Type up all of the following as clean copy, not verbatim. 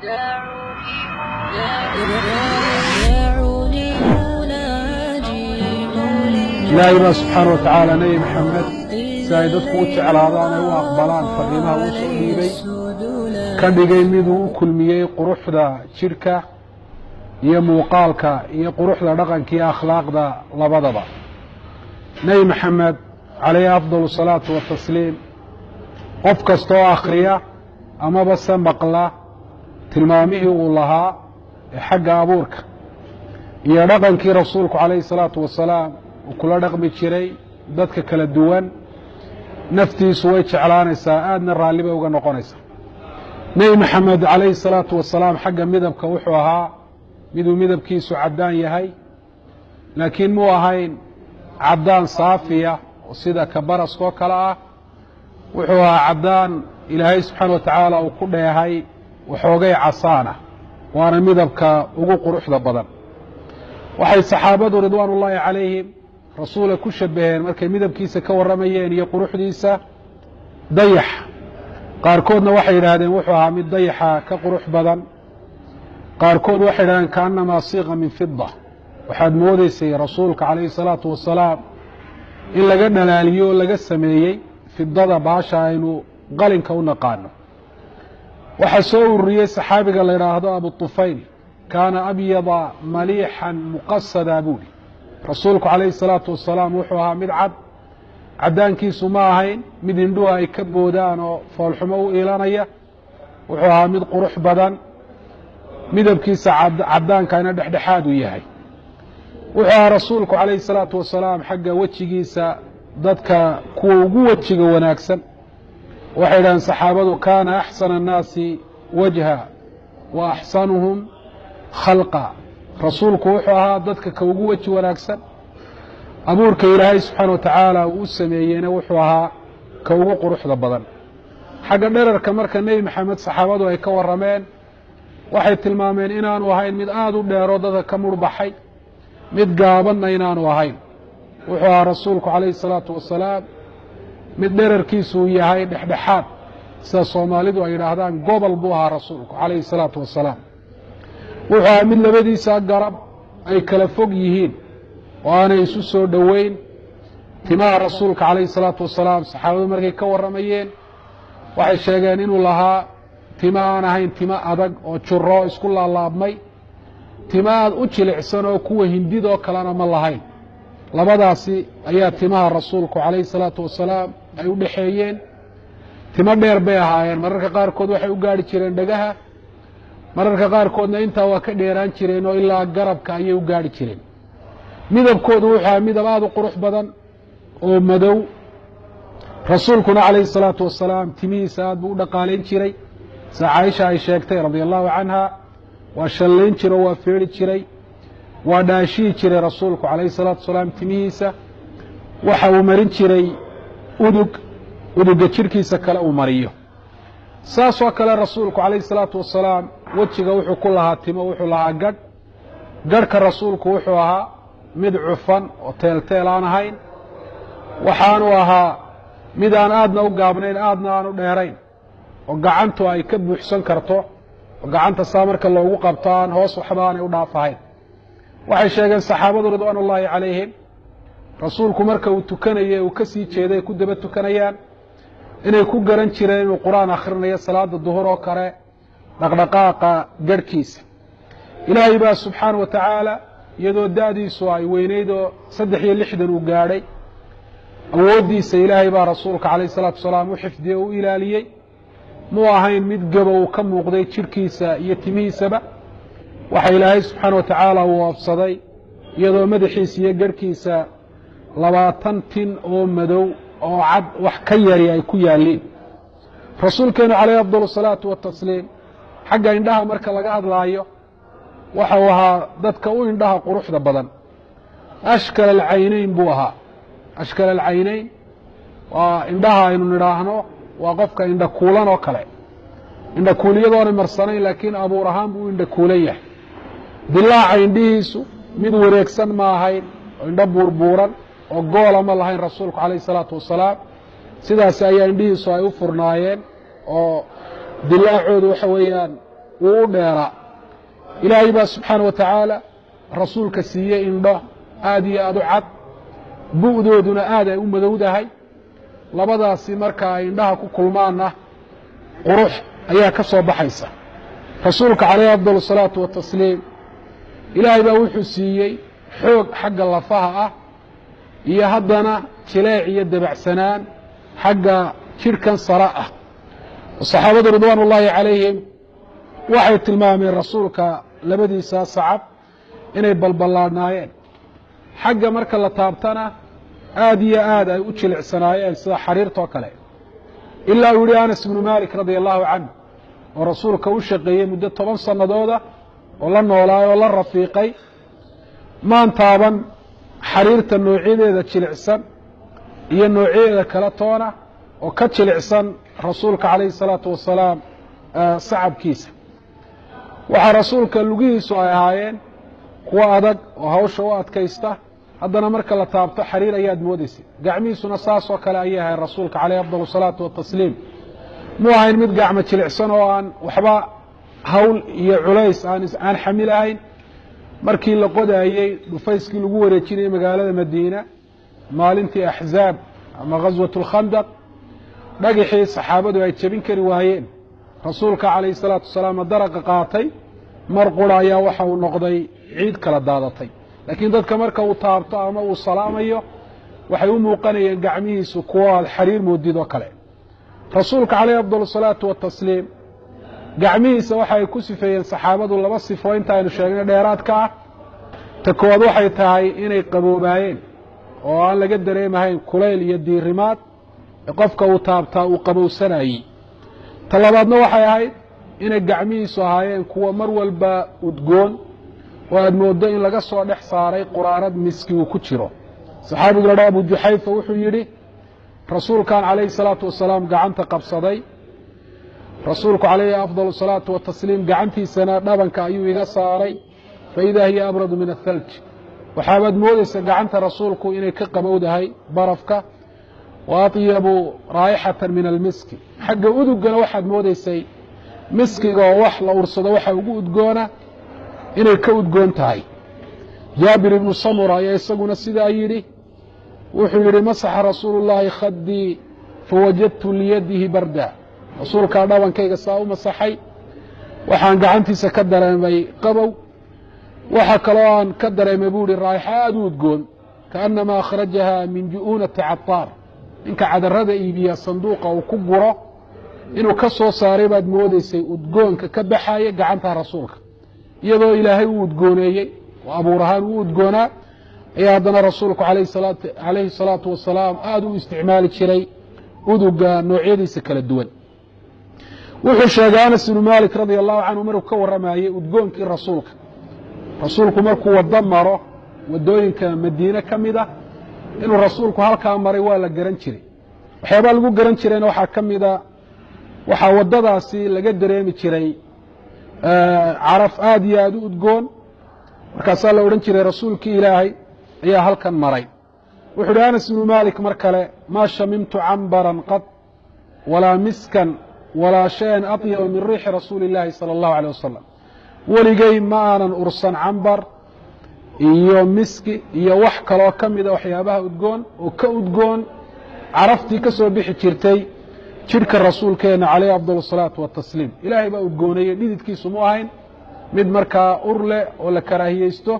دعوني أناجي مولى. Ilaahay baa subxaana wa tacaala Nebi Maxamed si ay dadku u jeclaadaan ay u aqbalaan fariimaha uu soo dhiibay ka dhigay miduu u kulmiyey quruxda jidhka iyo muuqaalka iyo quruxda dhaqanka iyo akhlaaqda labadaba. Nebi Maxamed calayhi afdal salaatu watasliim, qof kasta oo akhriya amaba se maqla tilmaamihii uu lahaa ee xagga abuurka iyo dhaqankii rasuulku calayhi salaatu wasalaam uu kula dhaqmi jiray dadka kala duwan, naftiisu way jeclaanaysaa, aadna raalli bay uga noqonaysaa. Nebi Maxamed calayhi salaatu wasalaam xagga midabka wuxuu ahaa miduu midabkiisu caddaan yahay, laakiin muu ahayn caddaan saafiya oo sida ka baraskoo kale ah. Wuxuu ahaa caddaan Ilaahay subxaana wa tacaala uu ku dheehay waxoogay casaana, waana midabka ugu quruxda badan. Waxay saxaabadu ridwaan ullaahi calayhim rasuula ku shabaheen markay midabkiisa ka warramayeen iyo quruxdiisa dayax. Qaarkoodna waxay yidhaahdeen wuxuu ahaa mid dayaxa ka qurux badan. Qaarkood waxay yidhahdeen kaannamaa siiqa min fida, waxaad moodeysay rasuulka calayhi salaatu wasalaam in laga dhalaaliyo oo laga sameeyey fidada, baasha aynu qalinka u naqaano. Waxaa soo ururiyey saxaabiga la yidhaahdo Abu Tufayl, kaana abyada maliixan muqasada buuhi. Rasuulku calayhi salaatu wasalaam wuxuu ahaa mid cad, caddaankiisu ma ahayn mid indhuhu ay ka boodaan oo foolxumo u iilanaya. Wuxuu ahaa mid qurux badan, midabkiisa caddaankana dhexdhexaad uu yahay. Wuxuu ahaa rasuulku calayhi salaatu wasalaam xagga wejigiisa dadka kuwa ugu wejiga wanaagsan. Waxay idhaheen saxaabadu kaana axsana annaasi wajha wa axsanuhum khalqa. Rasuulku wuxuu ahaa dadka ka ugu weji wanaagsan, abuurka Ilaahay subxaana wa tacaala uu u sameeyeyna wuxuu ahaa ka ugu quruxda badan. Xagga dherarka marka Nebi Maxamed saxaabadu ay ka warrameen, waxay tilmaameen inaanu ahayn mid aada u dheero dadka ka murhbaxay, mid gaabanna inaanu ahayn. Wuxuu ahaa rasuulku calayhi salaatu wasalaam mid dherarkiisu yahay dhexdhexaad, sida Soomaalidu ay yidhaahdaan gobol buu ahaa rasuulku calayhi salaatu wasalaam. Wuxuu ahaa mid labadiisa garab ay kala fog yihiin oo aanay isu soo dhoweyn. Timaha rasuulka calayhi salaatu wasalaam saxaabadu markay ka warramayeen waxay sheegeen inuu lahaa timo aan ahayn timo adag oo juro isku laalaabmay, timo aad u jilicsan oo kuwa hindidoo kalena ma lahayn. Labadaasi ayaa timaha rasuulku calayhi salaatu wasalaam ay u dhexeeyeen. Timo dheer bay ahaayeen, mararka qaarkood waxay u gaadhi jireen dhagaha, mararka qaarkoodna intaa waa ka dheeraan jireen oo ilaa garabka ayay u gaadhi jireen. Midabkoodu wuxuu ahaa midab aada u qurux badan oo madow. Rasuulkuna calayhi salaatu wasalaam timihiisa aad buu u dhaqaalayn jiray, sida Caaisha ay sheegtay radia allahu canha. Waa shallayn jiro, waa feedhi jiray, waa dhaashihi jiray rasuulku calayhi salaatu wasalaam timihiisa. Waxa uu marin jiray udug, uduga jidhkiisa kale uu mariyo. Saasoo kale rasuulku calayhi salaatu wasalaam wejiga wuxuu ku lahaa timo, wuxuu lahaa gadh. Gadhka rasuulku wuxuu ahaa mid cufan oo teelteel aan ahayn, waxaanu ahaa mid aan aadna u gaabnayn aadna aan u dheerayn, oo gacantu ay ka buuxsan karto, oo gacanta saa marka loogu qabto aan hoos waxba aanay u dhaaf ahayn. Waxay sheegeen saxaabadu ridwaan ullaahi calayhim rasuulku marka uu tukanayay uu ka sii jeeday ku daba tukanayaan inay ku garan jireen inuu qur-aan akhrinayo salaada duhur oo kale dhaqdhaqaaqa garhkiisa. Ilaahay baa subxaana wa tacaala iyadoo da'diisu ay weynayd oo 63 uu gaadhay, awooddiisa Ilaahay baa rasuulka calayhi salaatu wasalaam u xifdiyey o u ilaaliyey. Muu ahayn mid gabo uu ka muuqday jidhkiisa iyo timihiisaba. Waxa Ilaahay subxaana wa tacaala uu oobsaday iyadoo madaxiisa iyo garhkiisa 20 tin oo madow oo cad wax ka yari ay ku yaalliin. Rasuulkeenu calayhi afdal asalaatu watasliim xagga indhaha marka laga hadlaayo waxa uu ahaa dadka u indhaha quruxda badan. Ashkal alcaynayn buu ahaa. Ashkal alcaynayn waa indhaha aynu nidhaahno waa qofka indha kuulan oo kale, indha kuuliyadoona marsanayn, laakiin abuur ahaan buu u indha kuulan yahay. Dilaaca indhihiisu mid wareegsan ma ahayn oo indho buurbuuran oo goola ma lahayn rasuulku calayhi salaatu wasalaam. Sidaas ayaa indhihiisu ay u furnaayeen oo dilaacoodu waxa weeyaan wuu u dheeraa. Ilaahay baa subxaana wa tacaala rasuulka siiyey indho aad iyo aad u cad, bu'dooduna aad ay u madowdahay. Labadaasi marka ay indhaha ku kulmaanna qurux ayaa ka soo baxaysa. Rasuulka calayhi afdal asalaatu watasliim ilaahay baa wuxuu siiyey xoog xagga lafaha ah iyo haddana jileec iyo dabacsanaan xagga jidhkan sare ah. Saxaabadu ridwaan ullaahi calayhim waxay tilmaameen rasuulka labadiisa sacab inay balballaadhnaayeen, xagga marka la taabtana aad iyo aad ay u jilicsanaayeen sida xariirtoo kale. Ilaa uu yihi Anas ibnu Maalik radia allahu canh oo rasuulka u shaqeeyey muddo 10 sannadooda oo la noolaay oo la rafiiqay, maan taaban xariirta noocyadeeda jilicsan iyo noocyadeeda kala toona oo ka jilicsan rasuulka calayhi salaatu wasalaam sacabkiisa. Waxaa rasuulka lugihiisu ay ahaayeen kuwo adag oo hawsha u adkaysta, haddana marka la taabto xariir ayaad moodaysay. Gacmihiisuna saasoo kale ayay ahayn rasuulka calayhi afdal asalaatu watasliim. Mu ahayn mid gacmo jilicsan oo aan waxba hawl iyo culays aan xamilahayn. Markii la qodaayey dhufayskii lagu wareejinayey magaalada Madiina maalintii Axzaab ama ghaswat alkhandaq, dhagixii saxaabadu ay jebin kari waayeen, rasuulka calayhi salaatu wasalaam daraqa qaatay, mar qura ayaa waxa uu noqday ciid kala daadatay. Laakiin dadka marka uu taabto ama uu salaamayo waxay u muuqanayeen gacmihiisu kuwo aad xariir moodid oo kale. Rasuulka calayhi afdal asalaatu watasliim gacmihiisa waxa ay ku sifeeyeen saxaabadu laba sifo inta aynu sheegnay dheeraadka ah. Ta koowaad waxay tahay inay qaboobaayeen oo aan laga dareemahayn kulayl iyo diirimaad ee qofka uu taabtaa uu qabowsanayey. Ta labaadna waxay ahayd inay gacmihiisu ahaayeen kuwa mar walba udgoon oo aad mooddo in laga soo dhex saaray quraarad miski uu ku jiro. Saxaabigu la dhaha Abu Juxayfa wuxuu yidhi rasuulkan calayhi salaatu wasalaam gacanta qabsaday, rasuulku calayhi afdal salaatu watasliim gacantiisana dhabanka ayuu iga saaray, fa idaa hiya abradu min athalj. Waxaabaad moodaysa gacanta rasuulku inay ka qabowdahay barafka, wa atyabu raa'ixatan min almiski. Xagga udugana waxaad moodaysay miskiga oo wax la ursado waxa ugu udgoona inay ka udgoon tahay. Jaabir ibnu Samura ayaa isaguna sidaa yidhi, wuxuu yidhi masaxa rasuulu llaahi khaddii fawajadtu liyadihi barda. Rasuulkaa dhabankayga saa u masaxay, waxaan gacantiisa ka dareemay qabow, waxa kaloo aan ka dareemay buu ihi raa'ixa aada u udgoon, kaannamaa akhrajaha min ju'uunati cataar. Ninka cadarada iibiya sanduuqa uu ku guro inuu ka soo saaray baad moodaysay udgoonka ka baxaya gacanta rasuulka. Iyadoo ilaahay uu udgooneeyey oo abuur ahaan uu udgoonaa ayaa haddana rasuulku calayhi salaatu wasalaam aada u isticmaali jiray uduga noocyadiisa kala duwan. Wuxuu sheegay Anas ibnu Maalik radia allahu canhu markuu ka warramayey udgoonkii rasuulka, rasuulku markuu waddo maro waddooyinka Madiine ka mid ah inuu rasuulku halkaa maray waa la garan jiray. Waxyaabaa lagu garan jirayna waxaa ka mida waxaa waddadaasi laga dareemi jiray caraf aad iyo aad u udgoon, markaasaa la odhan jiray rasuulkii ilaahay ayaa halkan maray. Wuxuu uhi Anas ibnu Maalik mar kale, maa shamimtu cambaran qad walaa miskan walaa shayan atyaba min riixi rasuuli illaahi sala allahu aleyh wasalam. Weligay ma aanan ursan cambar iyo miski iyo wax kaloo ka mida waxyaabaha udgoon oo ka udgoon caraftii ka soo bixi jirtay jidhka rasuulkeenna calayhi afdal asalaatu watasliim. Ilaahay baa udgooneeyey, dhididkiisu mu ahayn mid markaa ur leh oo la karaahiyeysto.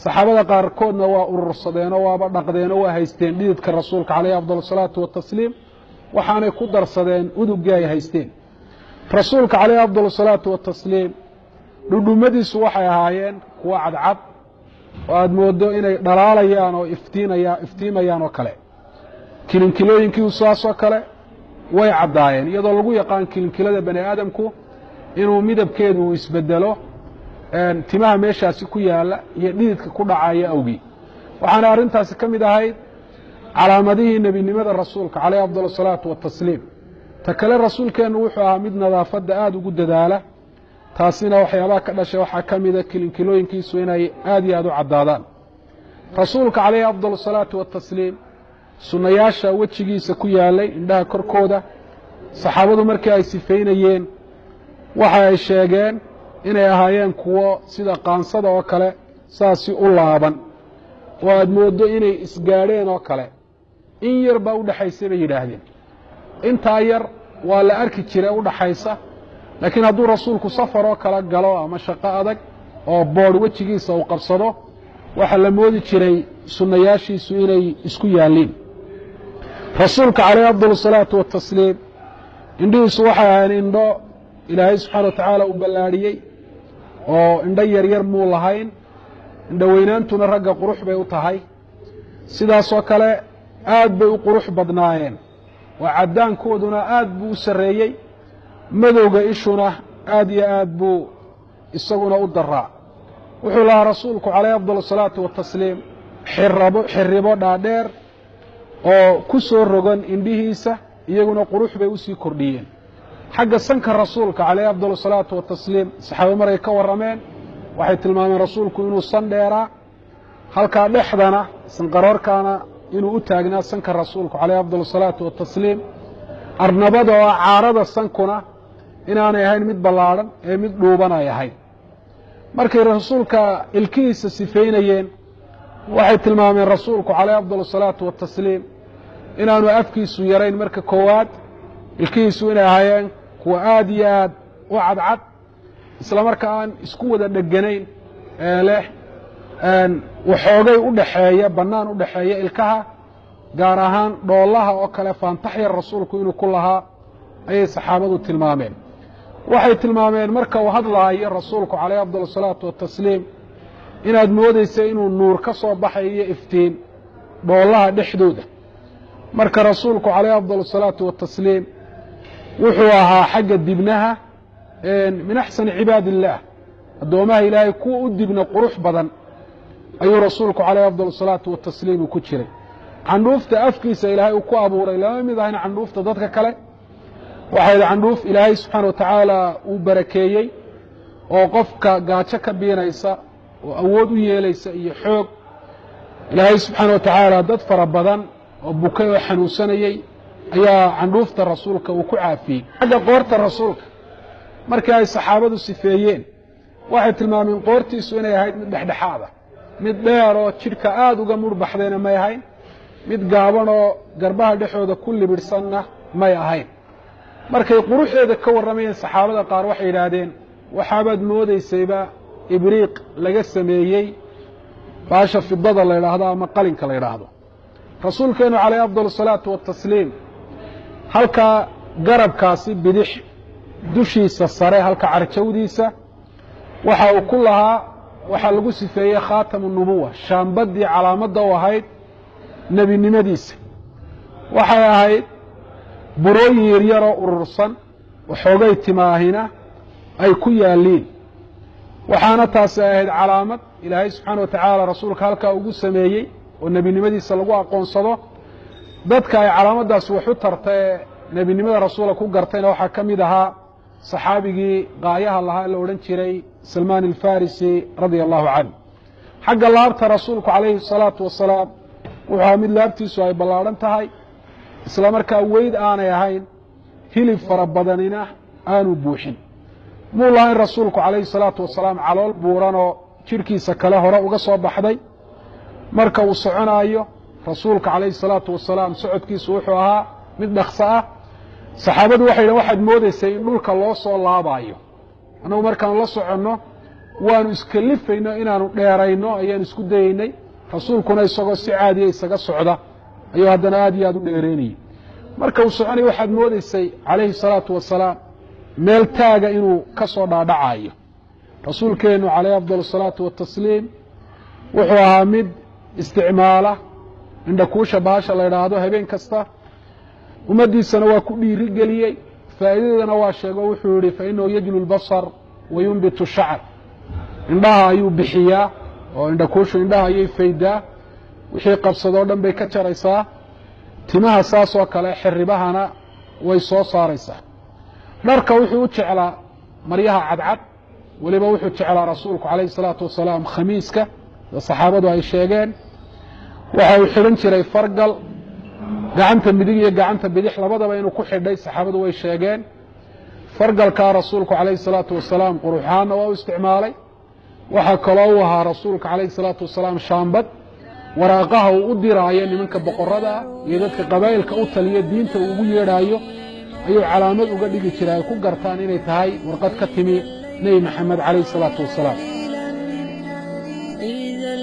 Saxaabada qaarkoodna waa urursadeenoo waaba dhaqdeenoo waa haysteen dhididka rasuulka calayhi afdal asalaatu watasliim, waxaanay ku darsadeen uduggii ay haysteen. Rasuulka calayhi afdal asalaatu watasliim dhudhumadiisu waxay ahaayeen kuwo cadcad oo aad mooddo inay dhalaalayaan oo iftiimayaan oo kale. Kilinkilooyinkiisu saasoo kale way caddaayeen, iyadoo lagu yaqaan kilinkilada bani aadamku inuu midabkeedu uu isbedelo timaha meeshaasi ku yaala iyo dhididka ku dhacaya awgii. Waxaana arrintaasi ka mid ahayd calaamadihii nebinimada rasuulka calayhi afdal asalaatu watasliim. Ta kale rasuulkeennu wuxuu ahaa mid nadaafadda aada ugu dadaala, taasina waxyaabaha ka dhashay waxaa ka mida kilinkilooyinkiisu inay aad iyo aad u caddaadaan. Rasuulka calayhi afdal asalaatu watasliim sunnayaasha wejigiisa ku yaalay indhaha korkooda saxaabadu markii ay sifaynayeen Waxa ay sheegeen inay ahaayeen kuwo sida qaansada oo kale saasi u laaban, oo aad mooddo inay isgaadheen oo kale. In yar baa u dhexaysay bay yidhaahdeen. Intaa yar waa la arki jira u dhaxaysa, laakiin hadduu rasuulku safar oo kale galo ama shaqo adag oo boodh wejigiisa uu qabsado, waxaa la moodi jiray sunnayaashiisu inay isku yaalliin. Rasuulka calayhi afdal asalaatu watasliim indhihiisu waxay ahayn indho Ilaahay subxaana wa tacaala uu ballaadhiyey, oo indho yaryar muu lahayn. Indhoweynaantuna ragga qurux bay u tahay. Sidaasoo kale aad bay u qurux badnaayeen, oo caddaankooduna aad buu u sarreeyey, madowga ishuna aad iyo aad buu isaguna u daraa. Wuxuu lahaa rasuulku calayhi afdal asalaatu watasliim xirabo xirribo dhaadheer oo ku soo rogan indhihiisa, iyaguna qurux bay usii kordhiyeen. Xagga sanka rasuulka calayhi afdal asalaatu watasliim, saxaabo maray ka warrameen waxay tilmaameen rasuulku inuu san dheeraa, halkaa dhexdana sanqaroorkaana inuu u taagnaa sanka rasuulku calayhi afdal asalaatu watasliim. Arnabada oo caarada sankuna inaanay ahayn mid ballaadhan ee mid dhuuban ay ahayd. Markay rasuulka ilkihiisa sifeynayeen waxay tilmaameen rasuulku calayhi afdal asalaatu watasliim inaanu afkiisu yarayn. Marka koowaad ilkihiisu inay ahaayeen kuwa aad iyo aad u cadcad, isla marka aan isku wada dheganayn ee leh waxoogay u dhaxeeya, bannaan u dhaxeeya ilkaha, gaar ahaan dhoolaha oo kale faantax yar rasuulku inuu ku lahaa ayay saxaabadu tilmaameen. Waxay tilmaameen marka uu hadlaayo rasuulku calayhi afdal asalaatu watasliim inaad moodaysa inuu nuur ka soo baxay iyo iftiin dhoolaha dhexdooda. Marka rasuulku calayhi afdal asalaatu watasliim wuxuu ahaa xagga dibnaha min axsani cibaadi illaah, addoomaha Ilaahay kuwa u dibna qurux badan ayuu rasuulku calayhi afdal asalaatu watasliim uu ku jiray. Candhuufta afkiisa Ilaahay uu ku abuuray lama mid ahayn candhuufta dadka kale. Waxay candhuuf Ilaahay subxaana wa tacaala uu barakeeyey oo qofka gaajo ka biinaysa oo awood u yeelaysa iyo xoog. Ilaahay subxaana wa tacaala dad fara badan oo bukay oo xanuunsanayey ayaa candhuufta rasuulka uu ku caafiyey. Xagga qoorta rasuulka markii ay saxaabadu sifeeyeen waxay tilmaameen qoortiisu inay ahayd mid dhexdhexaad ah, mid dheer oo jidhka aada uga murhbaxdayna may ahayn, mid gaaban oo garbaha dhexooda ku libidhsanna may ahayn. Markay quruxdeeda ka warramayeen saxaabada qaar waxay yidhaahdeen waxaabaad moodaysayba ibriiq laga sameeyey baasha fidada la yidhaahdo ama qalinka la yidhaahdo. Rasuulkeennu calayhi afdal asalaatu watasliim halkaa garabkaasi bidix dushiisa sare, halka carjawdiisa, waxa uu ku lahaa waxaa lagu sifeeyey khaatamu nubuwa, shaambaddii calaamadda u ahayd nebinimadiisa. Waxay ahayd burooyin yaryaroo urursan waxoogay timaahina ay ku yaalliin, waxaana taasi ahayd calaamad Ilaahay subxaana wa tacaala rasuulka halkaa ugu sameeyey oo nebinimadiisa lagu aqoonsado. Dadka ay calaamaddaasi wax u tarta ee nebinimada rasuula ku gartayna waxaa ka mid ahaa saxaabigii qaayaha lahaa la odhan jiray Salmaan Alfarisi radia allahu canhu. Xagga laabta rasuulku calayhi asalaatu wasalaam wuxuu ahaa mid laabtiisu ay ballaadhan tahay, isla markaa weyd aanay ahayn, hilib fara badanina aanu buuxin. Muu lahayn rasuulku calayhi salaatu wasalaam calool buuran oo jidhkiisa kale hore uga soo baxday. Marka uu soconaayo rasuulka calayhi salaatu wasalaam socodkiisu wuxuu ahaa mid dhaqso ah. Saxaabadu waxay yidhahen waxaad moodaysay in dhulka loo soo laabaayo, annagu markaanu la soconno waanu iskelifayno inaanu dheerayno ayaan isku dayeynay, rasuulkuna isagoo si caadiya isaga socda ayuu haddana aad iyo aad u dheereynayey. Marka uu soconaya waxaad moodaysay calayhi salaatu wasalaam meel taaga inuu ka soo dhaadhacayo. Rasuulkeennu calayhi afdal asalaatu watasliim wuxuu ahaa mid isticmaala indhakuusha baasha la idhaahdo habeen kasta, ummaddiisana waa ku dhiiri geliyey, faa'iidadeedana waa sheego. Wuxuu yidhi fa innahu yajlu lbasar wa yunbitu shacr, indhaha ayuu bixiyaa oo indhakuushu indhaha ayay faydaa, wixii qabsadoo dhan bay ka jaraysaa, timaha saasoo kale xirribahana way soo saaraysaa. Dharka wuxuu u jeclaa maryaha cadcad, weliba wuxuu jeclaa rasuulku calayhi salaatu wasalaam khamiiska, saxaabadu ay sheegeen. Waxa uu xidhan jiray fargal gacanta midig iyo gacanta bidix labadaba inuu ku xidhay saxaabadu way sheegeen. Fargalkaa rasuulku calayhi salaatu wasalaam quruxaanna waa u isticmaalay. Waxaa kaloo u ahaa rasuulka calayhi salaatu wasalaam shaambad waraaqaha uu u diraayo nimanka boqorada ah iyo dadka qabaa'ilka u taliya diinta uu ugu yeedhaayo ayuu calaamad uga dhigi jiray ay ku gartaan inay tahay warqad ka timi Nebi Maxamed calayhi salaatu wasalaam. إذا